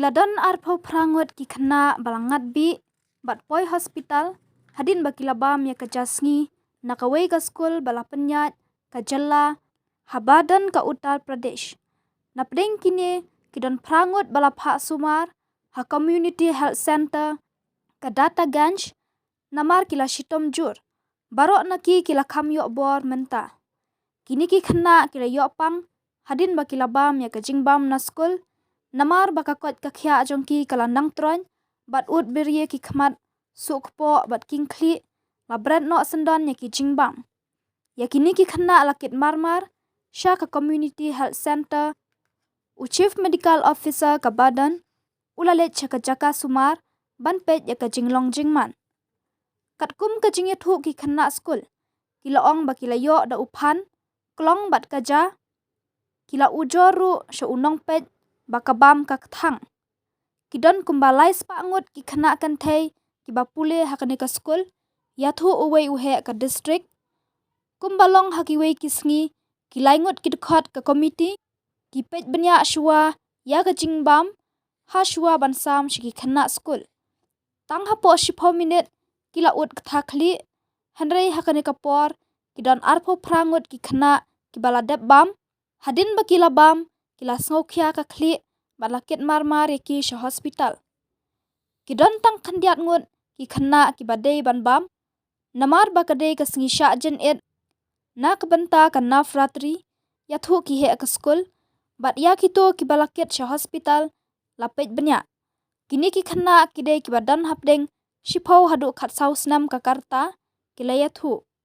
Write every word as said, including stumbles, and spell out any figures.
La don arphew phra ngut ki khynnah ba la ngat bih bad poi hospital hadien ba ki la bam ïa ka ja sngi na kawei ka skul ba la pynïaid ka jylla ha Badon ka Uttar Pradesh. Napdeng kine ki don phra ngut ba la phah sumar ha Community Health Centre ka Dataganj namar ki la shitom jur. Baroh na ki ki la kham ïoh bor mynta. Kine ki khynnah ki la ïoh pang hadien ba ki la bam ïa ka jingbam na skul namar ba ka koit ka khiah jong ki ka la nang troiñ bad ud birie ki khmat, suh kpoh bad kieng khlieh la bret noh syndon ïa ki jingbam. Ïa kine ki khynnah la kit marmar sha ka Community Health Centre. U Chief Medical Officer ka Badon u la leit sha ka jaka sumar ban peit ïa ka jinglong jingman. Katkum ka jingïathuh ki khynnah skul, ki la ong ba ki la ïoh da u phan klong bad ka ja, ki la ujor ruh sha u nongpeit ba ka bam ka kthang. Ki don kumba lai spah ngut ki khynnah kynthei kiba pule ha kane ka skul, ïathuh uwei u heh ka district. Kumba long ha kiwei ki sngi, ki lai ngut ki dkhot ka komiti ki peit bniah shuwa ïa ka jingbam ha shuwa ban sam sha ki khynnah skul. Tang hapoh shiphew minit ki la ud ktha khlieh, hynrei ha kane ka por ki don arphew phra ngut ki khynnah kiba la dep bam. Hadien ba ki la bam, ki la sngewkhia ka khlieh bad la kit marmar ïa ki sha hospital. Ki don tang khyndiat ngut ki khynnah kiba dei ban bam namar ba ka dei ka sngi shah jynit na ka bynta ka Navratri, ïathuh ki heh ka skul. Bad ïa kito kiba la kit sha hospital la peit bniah. Kine ki khynnah ki dei kiba don hapdeng shiphew haduh khatsaw snem ka rta, ki la ïathuh.